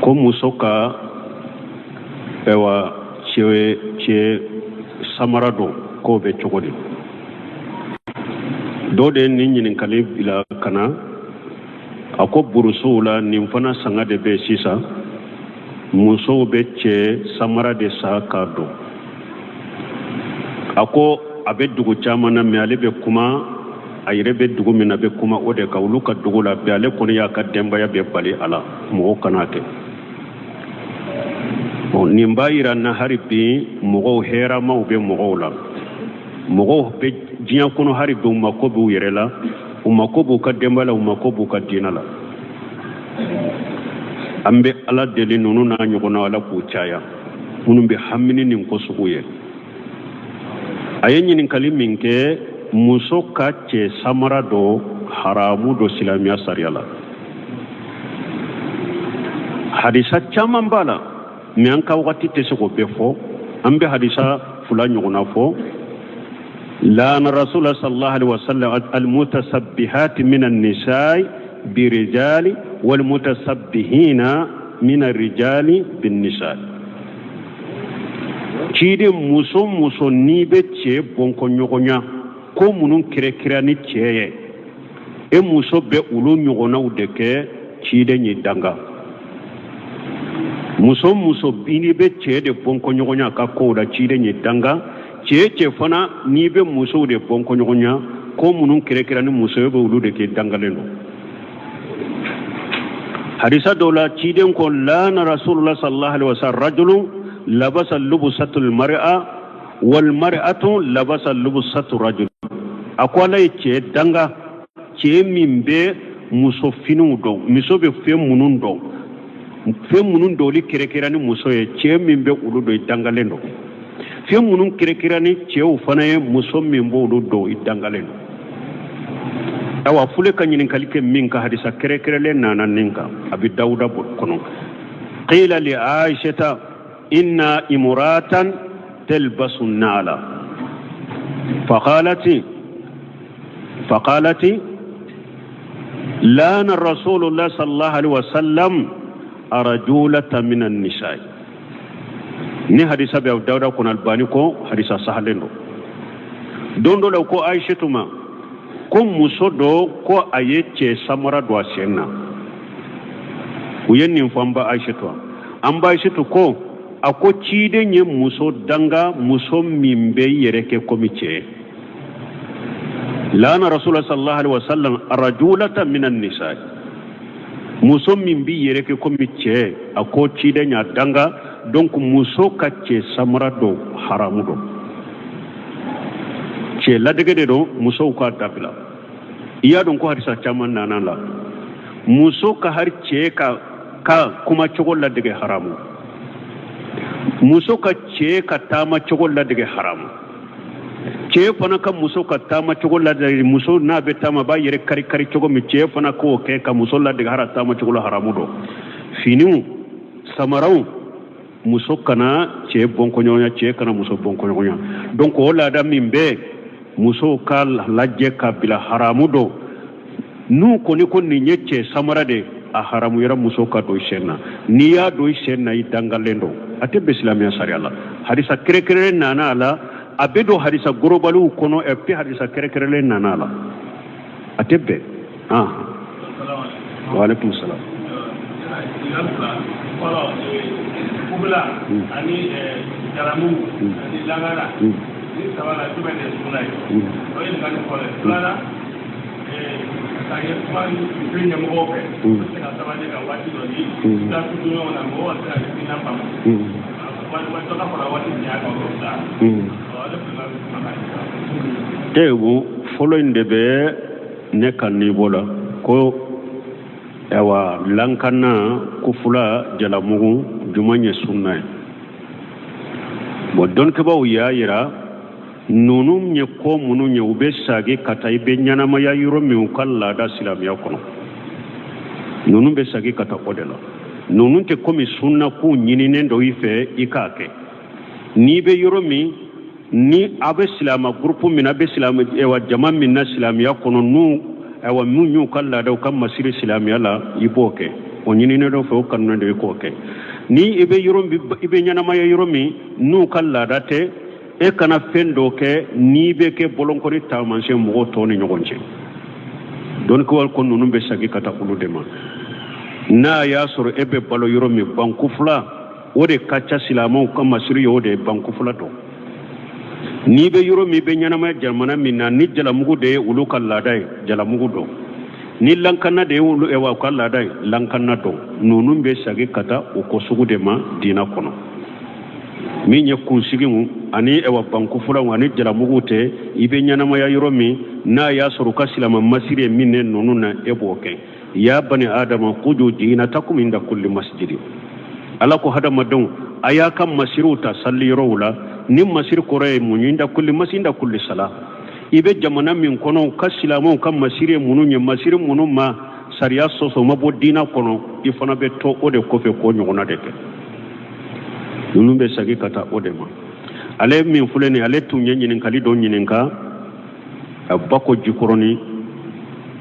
Ko muso ka ayiwa cɛ samara don, k'o bɛ cogo di? Dɔ de ye nin ɲininkali bila ka na. A ko burusuw la, nin fana sanga de bɛ sisan, musow bɛ cɛ samara de san k'a don. A ko a bɛ dugu caman na, mais ale bɛ kuma a yɛrɛ bɛ dugu min na, a bɛ kuma o de kan, olu ka dugu la bi. Ale kɔni y'a ka denbaya bɛɛ bali a la, mɔgɔw kan'a kɛ. Bon, nin b'a yira na hari bi mɔgɔw hɛrɛmaw bɛ mɔgɔw la. Mɔgɔw bɛ diɲɛ kɔnɔ hari bi, u mako b'u yɛrɛ la, u mako b'u ka denbaya la, u mako b'u ka diinɛ la. An bɛ Ala deli, ninnu n'a ɲɔgɔnna, Ala k'u caya, minnu bɛ hami ni nin ko sugu ye. A ye ɲininkali min kɛ, muso ka cɛ samara don, haramu don silamɛya sariya la. Hadisa caman b'a la, mais an ka wagati tɛ se k'o bɛɛ fɔ. An bɛ hadisa fila ɲɔgɔnna fɔ. Laana rasulullah sallallahu alaihi wasallam almutasabbihati min an-nisa'i birijali walmutasabbihina min ar-rijali bin-nisa'i. Ciden, muso muso n'i bɛ cɛ bɔnkɔɲɔgɔnya, ko minnu kɛrɛkɛrɛ ni cɛ ye, e muso bɛ olu ɲɔgɔnnaw de kɛ, ciden ye danga. Muso muso n'i bɛ cɛ de bɔnkɔɲɔgɔnya ka kow la, ciden ye danga. Cɛ cɛ fana n'i bɛ musow de bɔnkɔɲɔgɔnya, ko minnu kɛrɛkɛrɛ ni muso ye, bɛ olu de kɛ, dangalen don. Hadisa dɔw la, ciden ko: laana rasulullah sallallahu alaihi wasallam rajulun labasa lubusatul mar'a wal mar'atu labasa lubusatu rajul. A ko Ala ye cɛ danga, cɛ min bɛ muso finiw don, muso bɛ fɛn minnu don, fɛn minnu dɔwli kɛrɛkɛrɛ ni muso ye, cɛ min bɛ olu don, i dangalen don. Fɛn minnu kɛrɛkɛrɛ ni cɛw fana ye, muso min b'olu don, i dangalen don. Awa, fule ka ɲininkali kɛ min ka hadisa kɛrɛkɛrɛlen nana nin kan, a bɛ Dawuda kɔnɔ. Qila li Aishata inna imratan talbasu nala, faqalati lana rasulullah sallallahu alaihi wasallam arajulata minan nisa'i. Ni hadisa bɛ Dawuda kɔnɔ, Albani ko hadisa sahalen don. Don dɔ la, ko Aishatu ma ko muso dɔ ko a ye cɛ samara don a sen na. U ye nin fɔ an ba Aishatu. An ba Aishatu ko, a ko ciden ye muso danga, muso min bɛ yɛrɛ kɛ komi cɛ. Laana rasulullah sallallahu alaihi wasallam rajulata minan nisa, muso min b'i yɛrɛ kɛ komi cɛ, a ko ciden y'a danga. Donc muso ka cɛ samara don, haramu don, cɛ ladege de don, musow k'a dabila. I y'a dɔn ko hadisa caman nana la, muso ka hari cɛ ka kuma cogo ladege, haramu. Muso ka cɛ ka taama cogo ladege, haramu. Cɛ fana ka muso ka taama cogo ladege, muso n'a bɛ taama, a b'a yɛrɛ kari kari cogo min, cɛ fana k'o kɛ ka muso ladege hara taama cogo la, haramu don. Finiw, samaraw, muso kana cɛ bɔnkɔɲɔgɔnya, cɛ kana muso bɔnkɔɲɔgɔnya. Donc o laada min bɛ, musow ka lajɛ ka bila, haramu don. N'u kɔni ko nin ye cɛ samara de, a haramuyara muso ka don i sen na. N'i y'a don i sen na, i dangalen don, a tɛ bɛn silamɛya sariya la. Hadisa kɛrɛkɛrɛnnen nana a la, a bɛ don hadisa gorobaliw kɔnɔ, et puis hadisa kɛrɛkɛrɛnnen nana a la, a tɛ bɛn. Ah, wa alaikum salam. Fɔlɔ, kubila ani jalamu ani lagara, ni saba la, jumɛn de ye sunna ye? O ye ɲininkali fɔlɔ ye. Filanan, ka ye kuma misiri ɲɛmɔgɔw fɛ, ka se ka sabali ka waati dɔ di da tutu ɲɔgɔn na, mɔgɔw ka se ka hakilina faamu, dɔ ka fara waati janya kan, o fila. Ale fana kumakan ye. Tewu fɔlɔ in de bɛ ne ka niveau la, ko ayiwa, lankana, kufula, jalamugu, juma ye sunna ye. Bon, dɔnnikɛbaaw y'a yira ninnu ye ko minnu ye, u bɛ sagi ka taa i bɛ ɲɛnamaya yɔrɔ min, u ka laada silamɛya kɔnɔ, ninnu bɛ sagi ka taa o de la. Ninnu tɛ komi sunna k'u ɲininen dɔ i fɛ i k'a kɛ. N'i bɛ yɔrɔ min, ni a bɛ silamɛ groupe min na, a bɛ silamɛ ayiwa jama min na silamɛya kɔnɔ, n'u ayiwa min y'u ka laada, u ka masiri silamɛya la, i b'o kɛ. O ɲininen don fɛ, o kanunen don i k'o kɛ. Ni i bɛ yɔrɔ min, i bɛ ɲɛnamaya yɔrɔ min n'u ka laada tɛ, e kana fɛn dɔ kɛ n'i bɛ kɛ bɔlɔnkɔni taamasiyɛn mɔgɔw tɔw ni ɲɔgɔn cɛ. Dɔnnikɛbaaw ko ninnu bɛ segin ka taa olu de ma. N'a y'a sɔrɔ e bɛ balo yɔrɔ min, bankufula o de ka ca, silamɛw ka masiri ye o de ye, bankufula dɔn. N'i bɛ yɔrɔ min, i bɛ ɲɛnamaya jamana min na, ni jalamugu de ye olu ka laada ye, jalamugu dɔn. Ni lankana de ye olu u ka laada ye, lankana dɔn. Ninnu bɛ segin ka taa o ko sugu de ma diinɛ kɔnɔ. Min ye kunsigiw ani bankufulaw ani jalamuguw tɛ, i bɛ ɲɛnamaya yɔrɔ min, n'a y'a sɔrɔ u ka silama masiri ye min ye ninnu na, e b'o kɛ. Ya bani adama kuju jinatakum inda kulli masjidi. Ala ko hadamadenw, a y'a ka masiriw ta sali yɔrɔw la. Ni masiri kɔrɔ ye mun ye? Inda kulli masjidi, inda kulli sala. I bɛ jamana min kɔnɔ, u ka silamɛw ka masiri ye minnu ye, masiri minnu ma sariya sɔsɔ, ma bɔ diinɛ kɔnɔ, i fana bɛ to o de kɔfɛ k'o ɲɔgɔnna de kɛ. Ninnu bɛ segin ka taa o de ma. Ale min filɛ nin ye, ale tun ye ɲininkali dɔ ɲininka a ba ko Jikɔrɔni.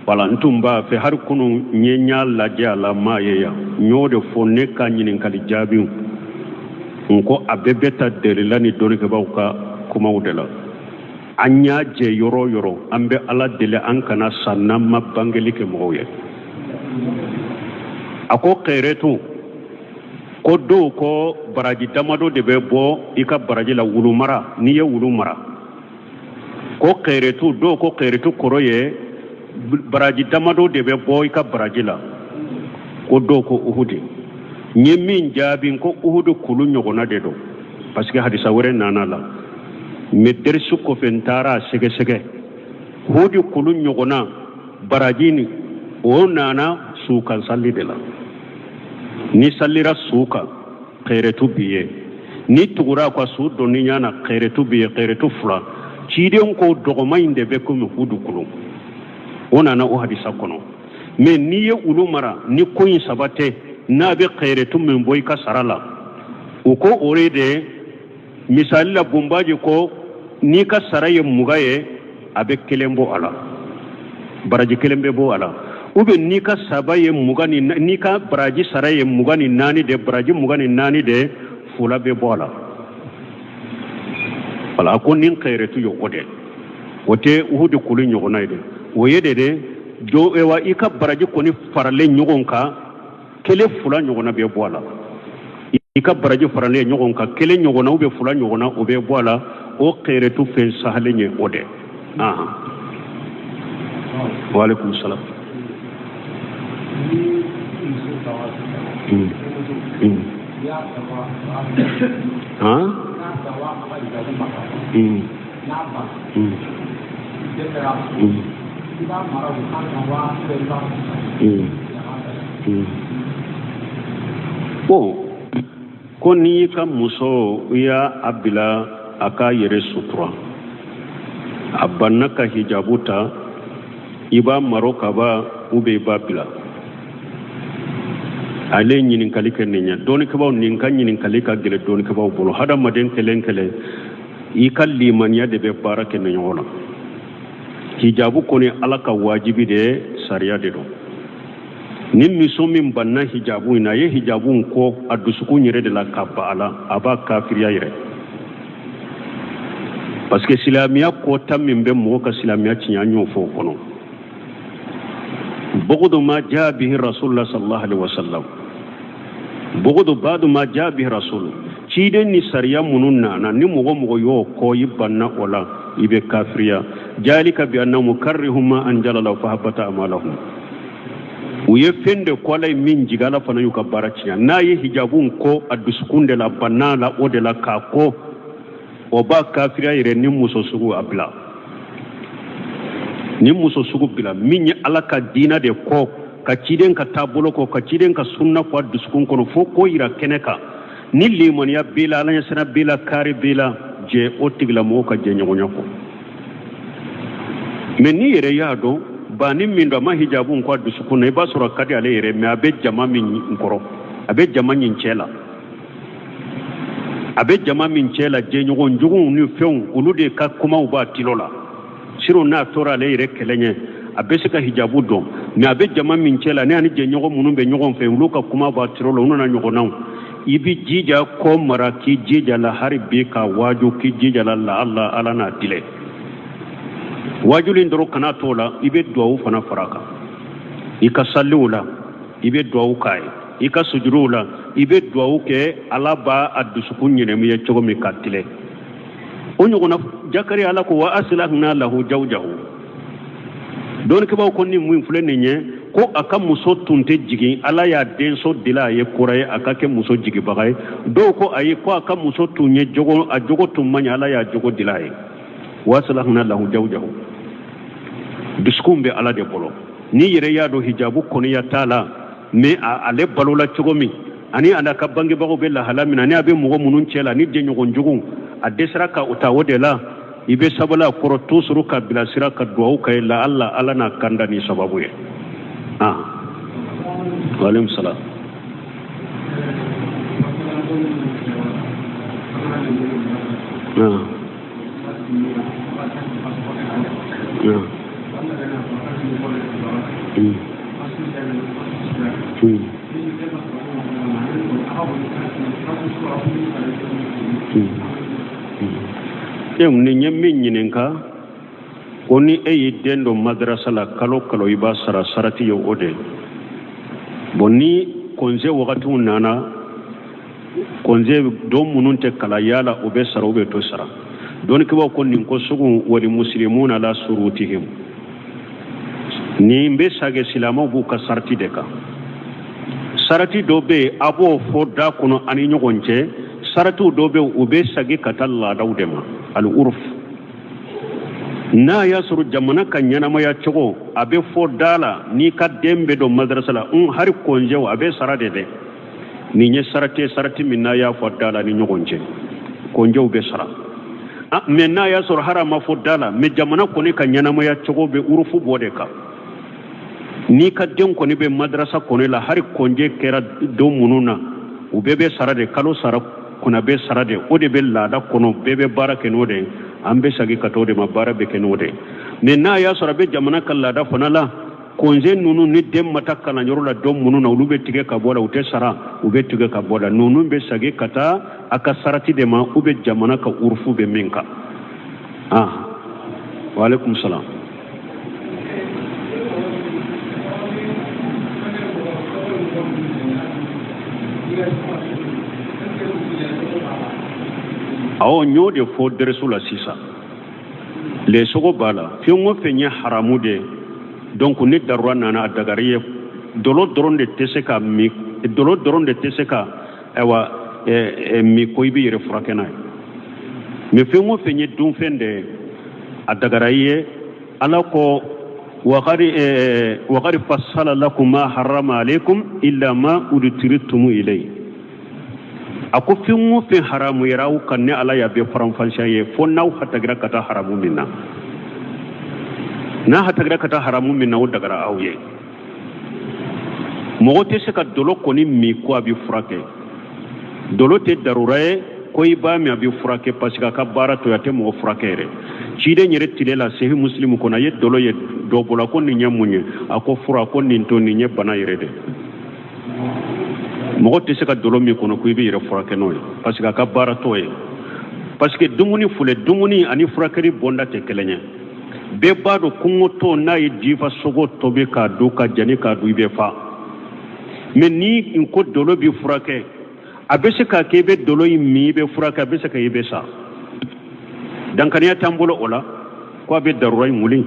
Wala n tun b'a fɛ hali kunun n ye ɲa lajɛ a la, maa ye yan. N y'o de fɔ ne ka ɲininkali jaabiw, n ko a bɛɛ bɛ ta delila ni dɔnnikɛbaaw ka kumaw de la. An y'a jɛ yɔrɔ o yɔrɔ, an bɛ Ala deli an kana sa n'an ma bangeli kɛ mɔgɔw ye. A ko kɛrɛtu ko dɔw ko baraji damadɔ de bɛ bɔ i ka baraji la wulu mara, n'i ye wulu mara. Ko kɛrɛtu dɔw ko kɛrɛtu kɔrɔ ye baraji damadɔ de bɛ bɔ i ka baraji la. Ko dɔw ko uhudi. N ye min jaabi ko uhudu kulu ɲɔgɔnna de don, parce que hadisa wɛrɛ nana la. Mais derisu kɔfɛ n taara a sɛgɛsɛgɛ, hudi kulu ɲɔgɔnna baraji ni o nana su kan sali de la. Ni salira su kan, kɛrɛtu b'i ye. Ni tugura ka su dɔnni ɲana, kɛrɛtu b'i ye, kɛrɛtu fila. Ciden ko dɔgɔma in de bɛ komi hudu kulu, o nana o hadisa kɔnɔ. Mais n'i ye olu mara ni ko in saba tɛ, n'a bɛ kɛrɛtu min bɔ i ka sara la, o ko o de misali la Bunbaji ko n'i ka sara ye 20 ye, a bɛ kelen bɔ a la, baraji kelen bɛ bɔ a la. Ou bien n'i ka saba ye 20 ni n'i ka baraji sara ye 24 de, baraji 24 de, fila bɛ bɔ a la. Wala a ko nin kɛrɛtu ye o de, o tɛ uhudu kulu ɲɔgɔnna ye dɛ. O ye de dɛ jo wa i ka baraji kɔni faralen ɲɔgɔn kan, kelen fila ɲɔgɔnna bɛ bɔ a la. I ka baraji faralen ɲɔgɔn kan, kelen ɲɔgɔnna ou bien fila ɲɔgɔnna, o bɛ bɔ a la. O kɛrɛtu fɛn sahalen ye o de. Wa alaikum salam. Bon, ko n'i y'i ka muso i y'a bila a k'a yɛrɛ sutura, a banna ka hijabu ta, i b'a maro ka ban ou bien i b'a bila? Ale ye ɲininkali kɛ nin ye. Dɔnnikɛbaaw nin ka ɲininkali ka gɛlɛn dɔnnikɛbaaw bolo. Hadamaden kelen kelen, i ka limaniya de bɛ baara kɛ nin ɲɔgɔn na. Hijabu kɔni Ala ka wajibi de ye, sariya de don. Ni muso min banna hijabu in na, a ye hijabu in kɔ a dusukun yɛrɛ de la ka ban a la, a b'a kafiriya yɛrɛ. Parce que silamɛya kɔta min bɛ mɔgɔ ka silamɛya tiɲɛ, an y'o fɔ o kɔnɔ. Bugudu ma jaa bihi rasulullah sallallahu alaihi wasallam, bugudu badu ma jaa bihi rasul. Ciden ni sariya minnu nana, ni mɔgɔ mɔgɔ y'o kɔ, i banna o la, i bɛ kafiriya. Jalika bi annahum karrihu ma anzala lahu fahabata amalahum. U ye fɛn de kɔ Ala ye min jigin, Ala fana y'u ka baara tiɲɛ. N'a ye hijabu kɔ a dusukun de la, banna la o de la k'a kɔ, o b'a kafiriya yɛrɛ. Ni muso sugu a bila, ni muso sugu bila min ye Ala ka diina de kɔ, ka ciden ka taabolo kɔ, ka ciden ka sunna kɔ a dusukun kɔnɔ, fo k'o yira kɛnɛ kan, ni limaniya b'i la, Ala ɲɛsiran b'i la, kaari b'i la, jɛ o tigilamɔgɔ ka jɛɲɔgɔnya kɔ. Mais n'i yɛrɛ y'a dɔn banni min don, a ma hijabu kɔ a dusukun na, i b'a sɔrɔ a ka di ale yɛrɛ, mais a bɛ jama min kɔrɔ, a bɛ jama min cɛ la, a bɛ jama min cɛ la, jɛɲɔgɔn juguw ni fɛnw, olu de ka kumaw b'a tilo la. Sinon n'a tora ale yɛrɛ kɛlɛ ɲɛ, A bɛ se ka hijabu don, mais a bɛ jama min cɛ la, ne ani jɛɲɔgɔn minnu bɛ ɲɔgɔn fɛ, olu ka kuma b'a tiro la, olu n'a ɲɔgɔnnaw. I bɛ jija kɔ mara, k'i jija la hali bi ka waaju, k'i jija la la ala ala n'a dilɛ. Waajuli dɔrɔn kana t'o la, i bɛ duwawu fana fara a kan. I ka saliw la, i bɛ duwawu k'a ye. I ka sujuruw la, i bɛ duwawu kɛ, ala b'a a dusukun ɲɛnɛmaya cogo min ka tilɛ. O ɲɔgɔnna Jakari, ala ko wa aslahna lahu jawjahu. Dɔnnikɛbaaw ko ni mun filɛ nin ye, ko a ka muso tun tɛ jigin, ala y'a denso dila a ye kura ye, a ka kɛ muso jigibaga ye. Dɔw ko ayi, ko a ka muso tun ye jogo, a jogo tun man ɲi, ala y'a jogo dila a ye. Wa aslahna lahu jawjahu. Dusukun bɛ ala de bolo. N'i yɛrɛ y'a dɔn hijabu kɔniya t'a la, mais ale balola cogo min, ani a ka bangebagaw bɛ lahala min na, ani a bɛ mɔgɔ minnu cɛ la, ni jɛɲɔgɔn jugu, a dɛsɛra ka o ta o de la, i bɛ sabali a kɔrɔ toujours ka bilasira, ka duwawu kɛ la ala ala n'a kanda ni sababu ye. Ah, waaleykum salaam. Ah. Ah. Mm. Mm. Mm. Nin ye min ɲininka ko ni e y'i den don madarasa la, kalo kalo i b'a sara, sarati ye o de. Bon, ni congé wagatiw nana, congé don minnu tɛ kalan, yala o bɛ sara, o bɛ to sara? Dɔnnikɛbaw ko nin ko sugu, wali muslimuna la surutihim, nin bɛ sage silamɛw b'u ka sarati de kan. Sarati dɔ bɛ yen, a b'o fɔ da kɔnɔ ani ɲɔgɔn cɛ. Saratiw dɔ bɛ yen, u bɛ sagi ka taa laadaw de ma, al uruf. N'a y'a sɔrɔ jamana ka ɲɛnamaya cogo, a bɛ fɔ da la, n'i ka den bɛ don madarasa la, n hari congé a bɛ sara de dɛ. Nin ye sarati ye, sarati min n'a y'a fɔ da la ni ɲɔgɔn cɛ, congéw bɛ sara. Mais n'a y'a sɔrɔ hari a ma fɔ da la, mais jamana kɔni ka ɲɛnamaya cogo bɛ urufu bɔ de kan, n'i ka den kɔni bɛ madarasa kɔni la, hari congé kɛra don minnu na, u bɛɛ bɛ sara de, kalo sara kɔnɔ bɛ sara de. O de bɛ laada kɔnɔ, bɛɛ bɛ baara kɛ n'o de ye. An bɛ segin ka t'o de ma, baara bɛ kɛ n'o de ye. Mais n'a y'a sɔrɔ a bɛ jamana ka laada fana la, congé ninnu, ni den ma taa kalanyɔrɔ la don minnu na, olu bɛ tigɛ ka bɔ a la, u tɛ sara, u bɛ tigɛ ka bɔ a la. Ninnu bɛ segin ka taa a ka sarati de ma, u bɛ jamana ka urufu bɛ min kan. Ah, waaleykum salaam. Awɔ, n y'o de fɔ dɛrɛso la sisan. Lɛsogo b'a la, fɛn o fɛn ye haramu de ye, donc ni darura nana, a dagari ye. Dɔlɔ dɔrɔn de tɛ se ka min, dɔlɔ dɔrɔn de tɛ se ka, ayiwa, min ko i bɛ yɛrɛ furakɛ n'a ye. Mais fɛn o fɛn ye dunfɛn de ye, a dagara i ye. Ala ko waqad fassala lakum ma harrama alaykum illa ma udtirtum ilayhi. A ko fɛn o fɛn haramu yɛrɛ aw kan, ne ala y'a bɛɛ faranfasiya ye, fo n'aw hatagira ka taa haramu min na. N'a hatagira ka taa haramu min na, o dagara aw ye. Mɔgɔ tɛ se ka dɔlɔ kɔni min ko a bɛ furakɛ. Dɔlɔ tɛ darura ye ko i b'a min a bɛ furakɛ, parce que a ka baara to a tɛ mɔgɔ furakɛ yɛrɛ. Ciden yɛrɛ tile la, sehi musilimu kɔnɔ, a ye dɔlɔ ye dɔ bɔla, ko nin ye mun ye? A ko fura. Ko nin to, nin ye bana yɛrɛ de. Mɔgɔ tɛ se ka dɔlɔ min kɔnɔ ko i bɛ yɛrɛ furakɛ n'o ye, parce que a ka baara t'o ye. Parce que dumuni filɛ, dumuni ani furakɛli bɔnda tɛ kelen ye. Bɛɛ b'a dɔn kɔngɔtɔ n'a ye jifa sogo tobi k'a dun ka jani k'a dun, i bɛ fa. Mais ni n ko dɔlɔ bɛ furakɛ, a bɛ se ka kɛ i bɛ dɔlɔ in min, i bɛ furakɛ, a bɛ se ka i bɛ sa. Dankaniya t'an bolo o la ko a bɛ darura in wuli.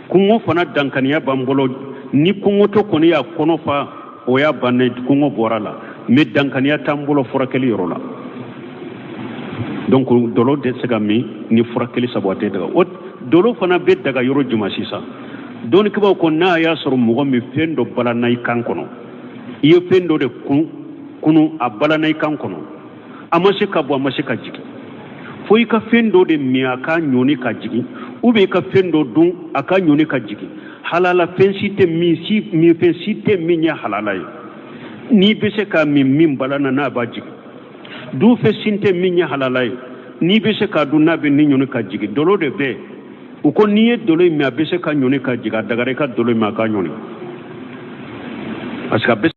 Kɔngɔ fana dankaniya b'an bolo, ni kɔngɔtɔ kɔni y'a kɔnɔ fa, o y'a bannen, kɔngɔ bɔra la. Mais dankaniya t'an bolo furakɛli yɔrɔ la. Donc dɔlɔ tɛ se ka min ni furakɛli sabu, a tɛ daga. O dɔlɔ fana bɛ daga yɔrɔ jumɛn sisan? Dɔnnikɛbaaw ko n'a y'a sɔrɔ mɔgɔ min fɛn dɔ balana i kan kɔnɔ, i ye fɛn dɔ de kun kunu, a balana i kan kɔnɔ, a ma se ka bɔ, a ma se ka jigin, fo i ka fɛn dɔ de min a ka ɲɔni ka jigin, ou bien i ka fɛn dɔ dun a ka ɲɔni ka jigin. Halala fɛn si tɛ min si min, fɛn si tɛ min ye halala ye n'i bɛ se ka min min balana n'a b'a jigin. Dun fɛn si tɛ min ye halala ye n'i bɛ se k'a dun n'a bɛ ni ɲɔni ka jigin. Dɔlɔ de bɛ U ko n'i ye dolo in min, a bɛ se ka ɲɔni ka jigin. A dagara i ka dolo in min, a ka ɲɔni, parce que a bɛ